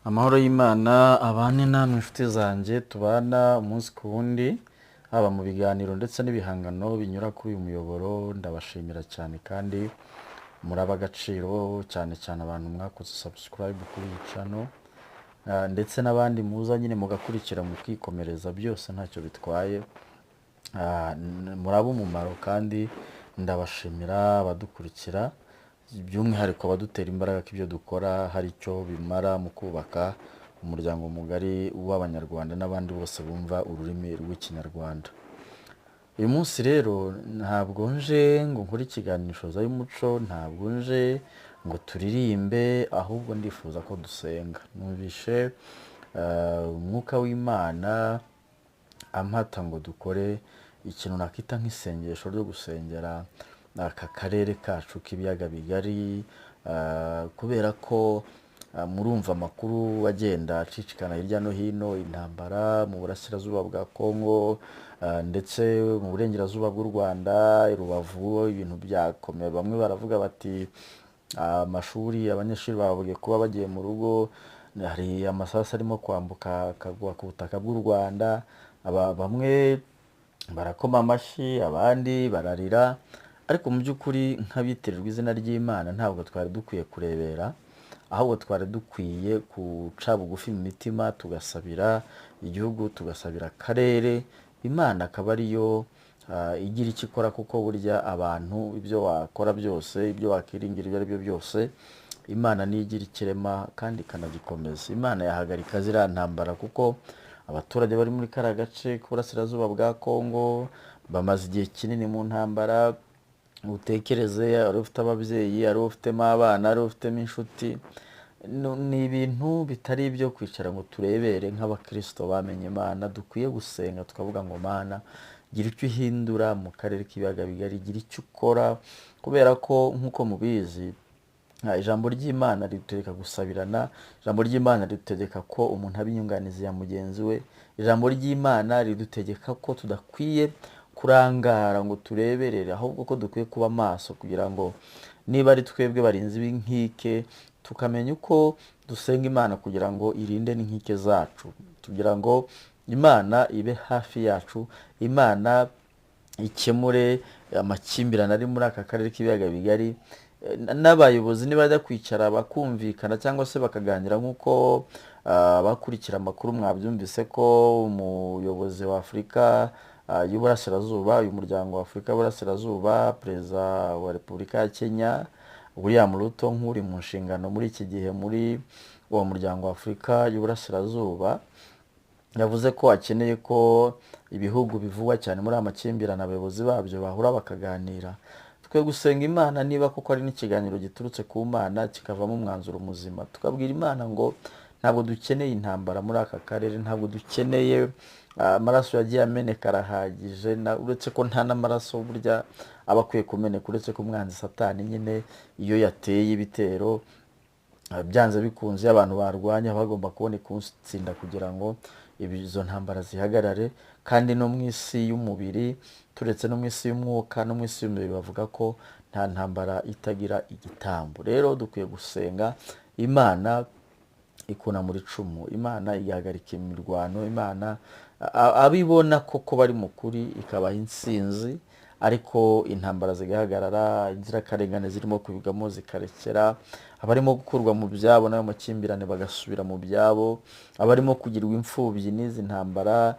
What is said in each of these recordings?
Amahoro y'Imana abane namwe inshuti zanjye tubana umunsi ku wundi, haba mu biganiro ndetse n'ibihangano binyura kuri uyu muyoboro. Ndabashimira cyane kandi muraba agaciro, cyane cyane abantu mwakoze subscribe kuri iyi channel, ndetse n'abandi muza nyine mugakurikira mukikomereza, byose ntacyo bitwaye. Muraba umumaro kandi ndabashimira abadukurikira, by'umwihariko abadutera imbaraga ko ibyo dukora hari icyo bimara mu kubaka umuryango mugari w'Abanyarwanda n'abandi bose bumva ururimi rw'Ikinyarwanda. Uyu munsi rero ntabwo nje ngo nkore ikiganiro y'umuco, ntabwo nje ngo turirimbe, ahubwo ndifuza ko dusenga. Numvishe umwuka w'Imana ampata ngo dukore ikintu nakita nk'isengesho ryo gusengera aka karere kacu k'ibiyaga bigari, kubera ko murumva amakuru agenda acicikana hirya no hino, intambara mu burasirazuba bwa Kongo, ndetse mu burengerazuba bw'u Rwanda, i Rubavu ibintu byakomeye. Bamwe baravuga bati amashuri, abanyeshuri bavuye kuba bagiye mu rugo, hari amasasu arimo kwambuka akagwa ku butaka bw'u Rwanda. Bamwe barakoma amashyi, abandi bararira, ariko mu by'ukuri nk'abitirirwa izina ry'Imana ntabwo twari dukwiye kurebera, ahubwo twari dukwiye guca bugufi mu mitima, tugasabira igihugu, tugasabira akarere, Imana akaba ariyo igira icyo ikora, kuko burya abantu ibyo wakora byose, ibyo wakiringira ibyo ari byo byose, Imana niyo igira ikirema kandi ikanagikomeza. Imana yahagarika ziriya ntambara, kuko abaturage bari muri kariya gace k'uburasirazuba bwa Kongo bamaze igihe kinini mu ntambara. Utekereze ari ufite ababyeyi, ari ufitemo abana, ari ufitemo inshuti, ni ibintu bitari ibyo kwicara ngo turebere. Nk'abakristo bamenye Imana dukwiye gusenga tukavuga ngo Mana, gira icyo uhindura mu karere k'ibiyaga bigari, gira icyo ukora, kubera ko nk'uko mubizi ijambo ry'Imana ridutegeka gusabirana, ijambo ry'Imana ridutegeka ko umuntu aba inyunganizi ya mugenzi we, ijambo ry'Imana ridutegeka ko tudakwiye kurangara ngo tureberere, ahubwo ko dukwiye kuba maso kugira ngo niba ari twebwe barinzi b'inkike tukamenya uko dusenga Imana kugira ngo irinde n'inkike zacu, kugira ngo Imana ibe hafi yacu, Imana ikemure amakimbirane ari muri aka karere k'ibiyaga bigari. N'abayobozi nibajya kwicara bakumvikana cyangwa se bakaganira, nk'uko abakurikira amakuru mwabyumvise ko umuyobozi wa Afurika y'Uburasirazuba, uyu muryango wa Afurika y'Uburasirazuba, Perezida wa Repubulika ya Kenya William Ruto, nk'uri mu nshingano muri iki gihe muri uwo muryango wa Afurika y'Uburasirazuba, yavuze ko akeneye ko ibihugu bivugwa cyane muri aya makimbirane abayobozi babyo bahura bakaganira. Twe gusenga Imana, niba koko ari n'ikiganiro giturutse ku Mana kikavamo umwanzuro muzima, tukabwira Imana ngo ntabwo dukeneye intambara muri aka karere, ntabwo dukeneye amaraso yagiye ameneka arahagije, uretse ko nta n'amaraso burya aba akwiye kumeneka, uretse ko umwanzi Satani nyine iyo yateye ibitero, byanze bikunze iyo abantu barwanya bagomba kuboneka utsinda kugira ngo izo ntambara zihagarare. Kandi no mu isi y'umubiri, turetse no mu isi y'umwuka, no mu isi y'umubiri bavuga ko nta ntambara itagira igitambo. Rero dukwiye gusenga Imana ikunamura icumu, Imana igahagarika imirwano, Imana abibona koko bari mu kuri ikabaha intsinzi, ariko intambara zigahagarara, inzirakarengane zirimo kubigamo zikarekera, abarimo gukurwa mu byabo n'ayo makimbirane bagasubira mu byabo, abarimo kugirwa imfubyi n'izi ntambara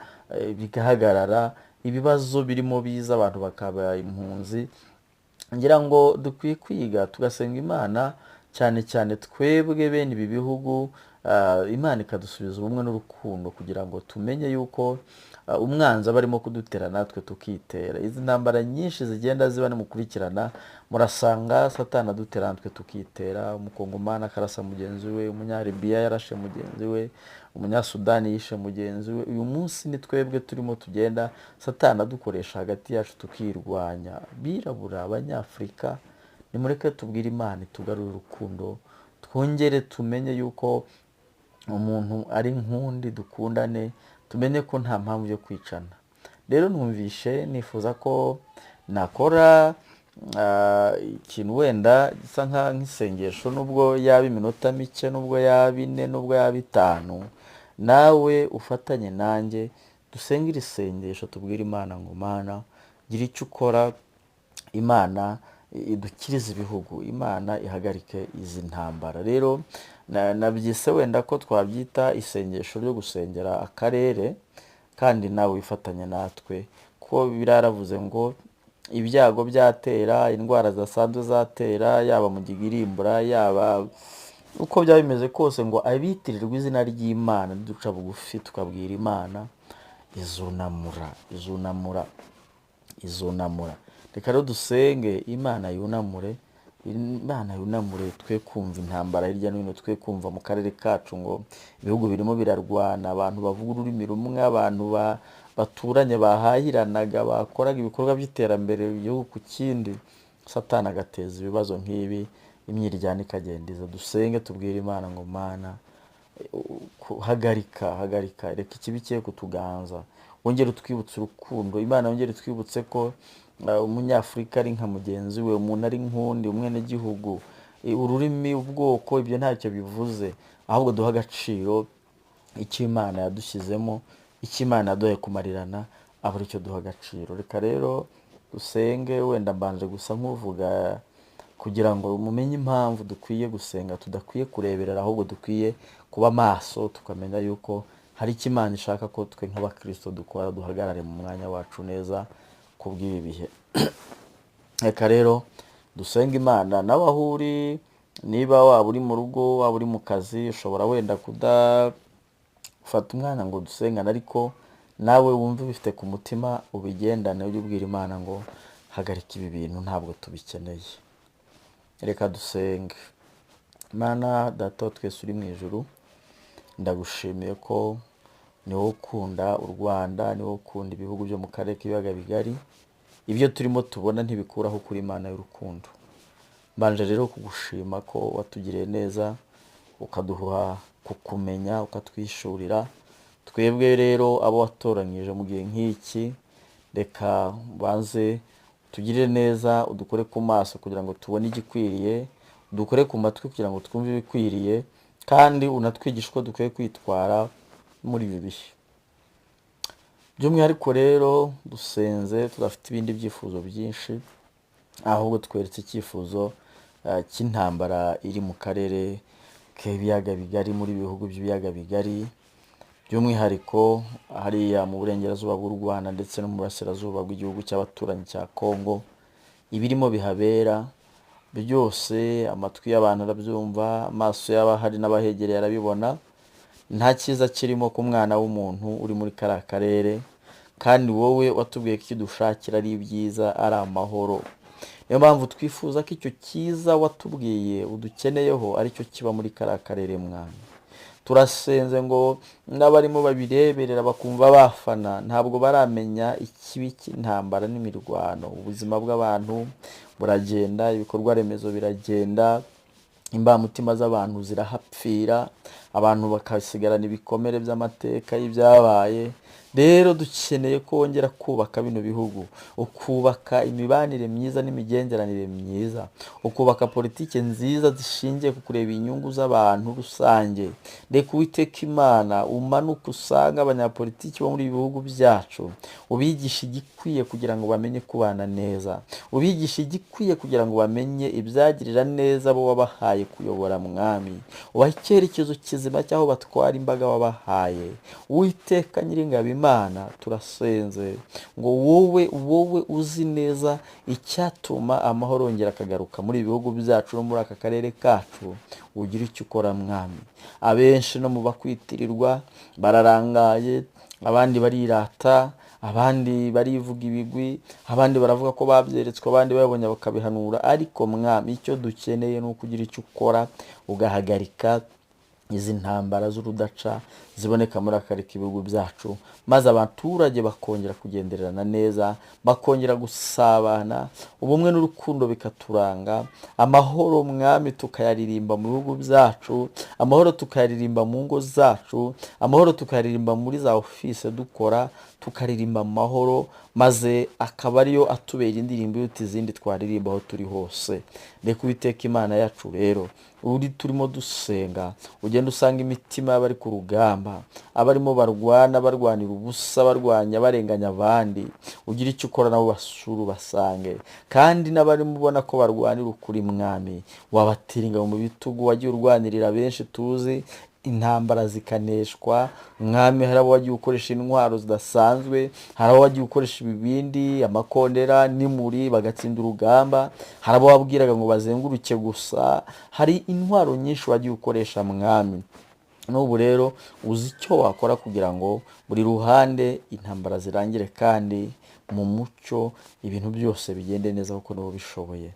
bigahagarara, ibibazo birimo biza abantu bakaba impunzi. Ngira ngo dukwiye kwiga tugasenga Imana, cyane cyane twebwe bene ibi bihugu, Imana ikadusubiza ubumwe n'urukundo, kugira ngo tumenye yuko umwanzi aba arimo kudutera natwe tukitera. Izi ntambara nyinshi zigenda ziba nimukurikirana, murasanga Satani adutera natwe tukitera. Umukongomani akarasa mugenzi we, umunyalibiya yarashe mugenzi we, umunyasudani yishe mugenzi we. Uyu munsi ni twebwe turimo tugenda Satani adukoresha hagati yacu tukirwanya. Birabura, Abanyafurika, nimureke tubwire Imana itugarure urukundo, twongere tumenye yuko umuntu ari nkundi, dukundane, tumenye ko nta mpamvu yo kwicana. Rero numvishe nifuza ko nakora ikintu wenda gisa nk'isengesho, nubwo yaba iminota mike, nubwo yaba 4, nubwo yaba 5, nawe ufatanye nanjye dusenge iri sengesho, tubwire Imana ngo Mana gira icyo ukora, Imana idukirize ibihugu, Imana ihagarike izi ntambara. Rero nabyise wenda ko twabyita isengesho ryo gusengera akarere, kandi nawe wifatanye natwe, kuko biraravuze ngo ibyago byatera, indwara zidasanzwe zatera, yaba mu gihirimbura, yaba uko byaba bimeze kose, ngo abitirirwa izina ry'Imana duca bugufi tukabwira Imana izunamura, izunamura, izunamura. Reka rero dusenge Imana yunamure, Imana yunamure, twe kumva intambara hirya no hino, twe kumva mu karere kacu ngo ibihugu birimo birarwana, abantu bavuga ururimi rumwe, abantu baturanye bahahiranaga, bakoraga ibikorwa by'iterambere igihugu ku kindi, Satani agateza ibibazo nk'ibi, imyiryane ikagenda iza. Dusenge tubwire Imana ngo Mana hagarika, hagarika, reka ikibi cye kutuganza, wongere utwibutse urukundo. Imana yongere utwibutse ko umunyafurika ari nka mugenzi we, umuntu ari nk'undi, umwenegihugu, ururimi, ubwoko, ibyo ntacyo bivuze, ahubwo duha agaciro icyo Imana yadushyizemo, icyo Imana yaduhaye kumarirana, aba aricyo duha agaciro. Reka rero dusenge, wenda mbanje gusa nk'uvuga kugira ngo mumenye impamvu dukwiye gusenga, tudakwiye kureberera, ahubwo dukwiye kuba maso, tukamenya yuko hari icyo Imana ishaka ko twe nk'abakristo dukora, duhagarare mu mwanya wacu neza kubw'ibi bihe. Reka rero dusenge Imana. Nawe aho uri, niba waba uri mu rugo, waba uri mu kazi, ushobora wenda kudafata umwanya ngo dusengane, ariko nawe wumve ubifite ku mutima, ubigendane, ujye ubwira Imana ngo hagarika ibi bintu, ntabwo tubikeneye. Reka dusenge. Mana Data wa twese uri mu ijuru, ndagushimiye ko ni wowe ukunda u Rwanda, ni wowe ukunda ibihugu byo mu karere k'ibiyaga bigari. Ibyo turimo tubona ntibikuraho kuri Imana y'urukundo. Mbanje rero kugushima ko watugiriye neza, ukaduha kukumenya, ukatwishurira. Twebwe rero abo watoranyije mu gihe nk'iki, reka ubanze tugirire neza, udukore ku maso kugira ngo tubone igikwiriye, udukore ku matwi kugira ngo twumve ibikwiriye, kandi unatwigishe uko dukwiye kwitwara muri ibi bihe. By'umwihariko rero dusenze tudafite ibindi byifuzo byinshi, ahubwo tweretse icyifuzo cy'intambara iri mu karere k'ibiyaga bigari, muri bihugu by'ibiyaga bigari, by'umwihariko hariya mu burengerazuba bw'u Rwanda ndetse no mu burasirazuba bw'igihugu cy'abaturanyi cya Kongo. Ibirimo bihabera byose amatwi y'abantu arabyumva, amaso y'abahari n'abahegereye arabibona. Nta cyiza kirimo ku mwana w'umuntu uri muri kariya karere, kandi wowe watubwiye ko icyo udushakira ari ibyiza, ari amahoro. Niyo mpamvu twifuza ko icyo cyiza watubwiye udukeneyeho aricyo kiba muri kariya karere mwana. Turasenze ngo n'abarimo babireberera bakumva bafana, ntabwo baramenya ikibi cy'intambara n'imirwano. Ubuzima bw'abantu buragenda, ibikorwa remezo biragenda, imbamutima z'abantu zirahapfira, abantu bakasigarana ibikomere by'amateka y'ibyabaye. Rero dukeneye ko wongera kubaka bino bihugu, ukubaka imibanire myiza n'imigenderanire myiza, ukubaka politiki nziza zishingiye ku kureba inyungu z'abantu rusange. Reka Uwiteka Imana umanuke usange abanyapolitiki bo muri ibi bihugu byacu, ubigishe igikwiye kugira ngo bamenye kubana neza, ubigishe igikwiye kugira ngo bamenye ibyagirira neza abo wabahaye kuyobora mwami, ubahe icyerekezo kizima cy'aho batwara imbaga wabahaye. Uwiteka Nyiringabo Imana, turasenze ngo wowe uzi neza icyatuma amahoro yongera akagaruka muri ibi bihugu byacu no muri aka karere kacu, ugire icyo ukora mwami. Abenshi no mu bakwitirirwa bararangaye, abandi barirata, abandi barivuga ibigwi, abandi baravuga ko babyeretswe, abandi babonye bakabihanura, ariko mwami icyo dukeneye ni ukugira icyo ukora, ugahagarika izi ntambara z'urudaca ziboneka muri aka karere k'ibihugu byacu, maze abaturage bakongera kugendererana neza, bakongera gusabana, ubumwe n'urukundo bikaturanga, amahoro mwami tukayaririmba mu bihugu byacu, amahoro tukayaririmba mu ngo zacu, amahoro tukayaririmba muri za ofisi dukora, tukaririmba amahoro, Maze akaba ariyo atubera indirimbo iruta izindi twaririmba aho turi hose. Reka Uwiteka Imana yacu rero uri turimo dusenga, ugenda usanga imitima y'abari ku rugamba, abarimo barwana barwanira ubusa, barwanya barenganya abandi, ugira icyo ukora nabo basura ubasange. Kandi n'abarimo ubona ko barwanira ukuri, Mwami, wabatera ingabo mu bitugu. Wagiye urwanirira benshi tuzi intambara zikaneshwa, Mwami. Hari abo wagiye ukoresha intwaro zidasanzwe, hari abo wagiye ukoresha ibibindi, amakondera n'imuri bagatsinda urugamba, hari abo wabwiraga ngo bazenguruke gusa. Hari intwaro nyinshi wagiye ukoresha, Mwami. N'ubu rero uzi icyo wakora kugira ngo buri ruhande intambara zirangire kandi mu mucyo, ibintu byose bigende neza, kuko nibo bishoboye.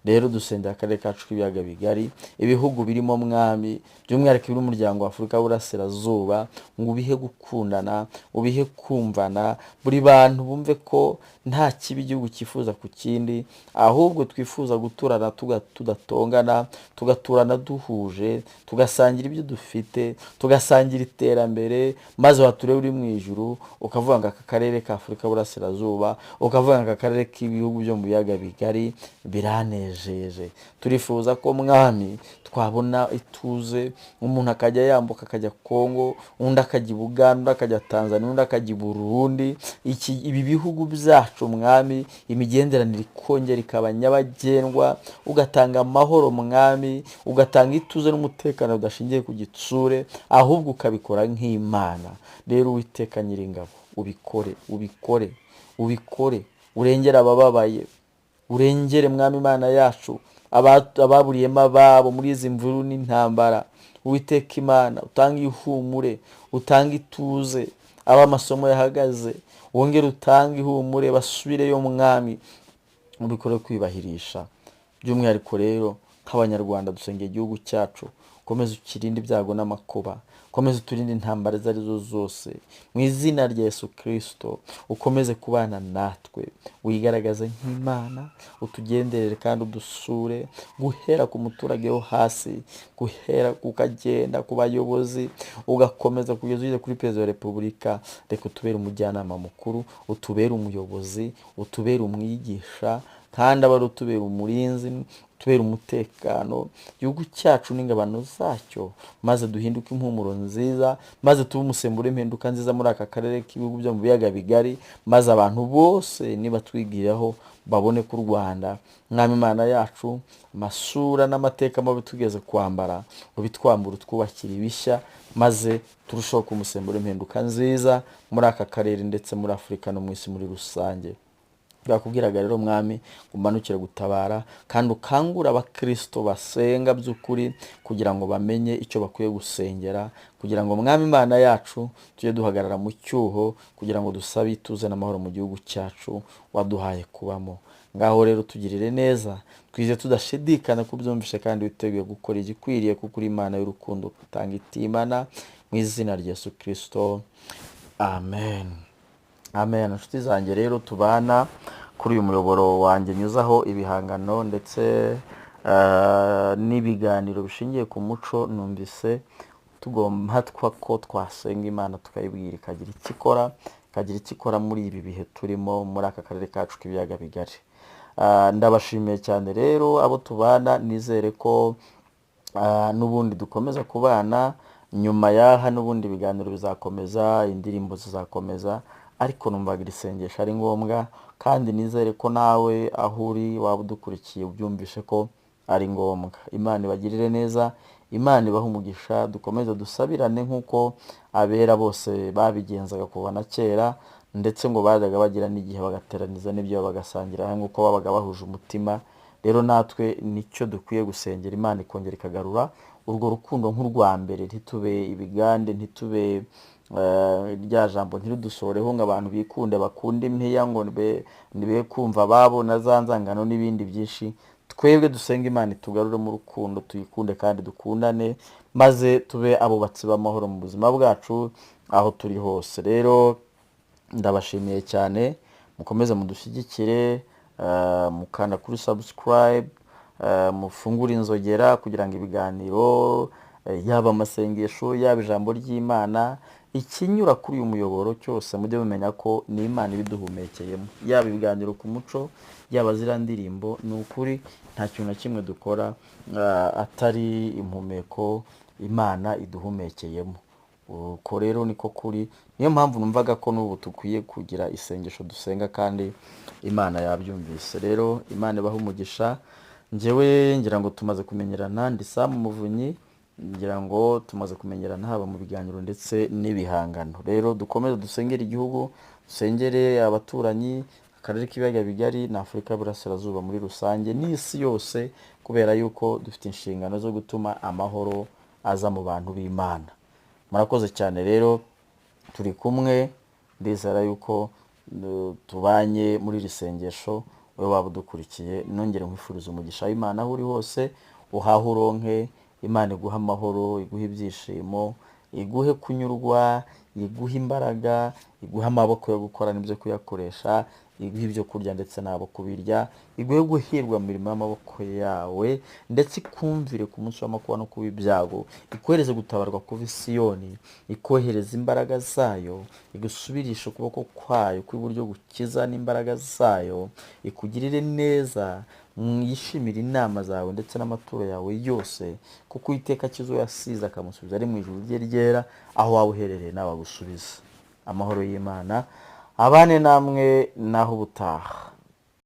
Rero dusengera akarere kacu k'Ibiyaga Bigari, ibihugu birimo, Mwami, by'umwihariko ibiri umuryango wa Afurika w'Uburasirazuba, ngo ubihe gukundana, ubihe kumvana, buri bantu bumve ko nta kibi igihugu cyifuza ku kindi, ahubwo twifuza guturana tudatongana, tugaturana duhuje, tugasangira ibyo dufite, tugasangira iterambere. Maze watureba uri mu ijuru ukavuga ngo aka karere ka Afurika y'Uburasirazuba, ukavuga ngo aka karere k'ibihugu byo mu biyaga bigari biranejeje. Turifuza ko, Mwami, twabona ituze, umuntu akajya yambuka akajya Kongo, undi akajya i Buganda, undi akajya Tanzania, undi akajya i Burundi. Ibi bihugu byacu, Mwami, imigenderanire ikongera ikaba nyabagendwa, ugatanga amahoro, Mwami, ugatanga ituze n'umutekano udashingiye ku gitsure, ahubwo ukabikora nk'Imana. Rero Uwiteka Nyiringabo, ubikore, ubikore, ubikore, urengere abababaye, urengere, Mwami Imana yacu, ababuriyemo ababo muri izi mvuru n'intambara. Uwiteka Imana, utange ihumure, utange ituze. Aba amasomo yahagaze, wongere utange ihumure, basubireyo, Mwami, ubikore kwibahirisha. By'umwihariko rero nk'Abanyarwanda dusengera igihugu cyacu. Komeza ukirinde ibyago n'amakuba, komeza uturinde intambara izo ari zo zose. Mu izina rya Yesu Kirisito, ukomeze kubana natwe, wigaragaze nk'Imana, utugenderere kandi udusure, guhera ku muturage wo hasi, guhera ukagenda ku bayobozi, ugakomeza kugeza ugeze kuri Perezida wa Repubulika. Reka utubere umujyanama mukuru, utubere umuyobozi, utubere umwigisha, kandi aba ari utubera umurinzi, utubere umutekano, igihugu cyacu n'ingabano zacyo, maze duhinduke impumuro nziza, maze tube umusemburo w'impinduka nziza muri aka karere k'ibihugu byo mu biyaga bigari, maze abantu bose nibatwigiraho babone ko u Rwanda, Mwami Imana yacu, amasura n'amateka mabi tugeze kwambara ubitwambura, utwubakira ibishya, maze turusheho kuba umusemburo w'impinduka nziza muri aka karere, ndetse muri Afurika no mu isi muri rusange. Twakubwiraga rero, Mwami, ngo umanukire gutabara kandi ukangure abakirisito basenga by'ukuri kugira ngo bamenye icyo bakwiye gusengera, kugira ngo, Mwami Imana yacu, tujye duhagarara mu cyuho kugira ngo dusabe ituze n'amahoro mu gihugu cyacu waduhaye kubamo. Ngaho rero tugirire neza, twize tudashidikana ko ubyumvishe kandi witeguye gukora igikwiriye, kuko uri Imana y'urukundo utanga itimana. Mu izina rya Yesu Kirisito, amen, amen. Inshuti zanjye rero tubana kuri uyu muyoboro wanjye nyuzaho ibihangano ndetse n'ibiganiro bishingiye ku muco, numvise tugomba ko twasenga Imana tukayibwira ikagira icyo ikora, ikagira icyo ikora muri ibi bihe turimo muri aka karere kacu k'Ibiyaga Bigari. Ndabashimiye cyane rero abo tubana, nizere ko n'ubundi dukomeza kubana nyuma y'aha, n'ubundi ibiganiro bizakomeza, indirimbo zizakomeza, ariko numvaga iri sengesho ari ngombwa, kandi nizere ko nawe aho uri waba udukurikiye ubyumvishe ko ari ngombwa. Imana ibagirire neza, Imana ibahe umugisha. Dukomeze dusabirane nk'uko abera bose babigenzaga kuva na kera, ndetse ngo bajyaga bagira n'igihe bagateraniza n'ibyo bagasangira hamwe nk'uko babaga bahuje umutima. Rero natwe nicyo dukwiye gusengera, Imana ikongera ikagarura urwo rukundo nk'urwa mbere, ntitube ibigande, ntitube rya jambo ntiridusohoreho ngo abantu bikunde, bakunde impiya, ngo be kumva ababo na za nzangano n'ibindi byinshi. Twebwe dusenga Imana itugarure mu rukundo, tuyikunde kandi dukundane, maze tube abubatsi b'amahoro mu buzima bwacu aho turi hose. Rero ndabashimiye cyane, mukomeze mudushyigikire, mukanda kuri subscribe, mufungure inzogera kugira ngo ibiganiro, yaba amasengesho, yaba ijambo ry'Imana, Ikinyura kuri uyu muyoboro cyose, mujye mumenya ko ni Imana ibiduhumekeyemo, yaba ibiganiro ku muco, yaba ziriya ndirimbo. Ni ukuri nta kintu na kimwe dukora atari impumeko Imana iduhumekeyemo. Uko rero niko kuri. Niyo mpamvu numvaga ko n'ubu dukwiye kugira isengesho dusenga, kandi Imana yabyumvise. Rero Imana ibahe umugisha. Njyewe ngira ngo tumaze kumenyerana, ndi Sam Muvunyi. Ngira ngo tumaze kumenyerana haba mu biganiro ndetse n'ibihangano. Rero dukomeze dusengere igihugu, dusengere abaturanyi, akarere k'Ibiyaga Bigari na Afurika y'Iburasirazuba muri rusange n'isi yose, kubera yuko dufite inshingano zo gutuma amahoro aza mu bantu b'Imana. Murakoze cyane. Rero turi kumwe, ndizera yuko tubanye muri iri sengesho. Wowe waba udukurikiye, nongere nkwifuriza umugisha w'Imana aho uri hose, uhahe uronke. Imana iguhe amahoro, iguhe ibyishimo, iguhe kunyurwa, iguhe imbaraga, iguhe amaboko yo gukora n'ibyo kuyakoresha, iguhe ibyo kurya ndetse n'abo kubirya, iguhe guhirwa mu mirimo y'amaboko yawe, ndetse ikumvire ku munsi w'amakuba no kuba ibyago, ikohereze gutabarwa kuva i Siyoni, ikohereza imbaraga zayo, igusubirishe ukuboko kwayo kw'iburyo gukiza n'imbaraga zayo, ikugirire neza, yishimire inama zawe ndetse n'amaturo yawe yose, kuko Uwiteka akiza uwo yasize, akamusubiza ari mu ijuru rye ryera. Aho waba uherereye nawe agusubiza. Amahoro y'Imana abane namwe, naho ubutaha.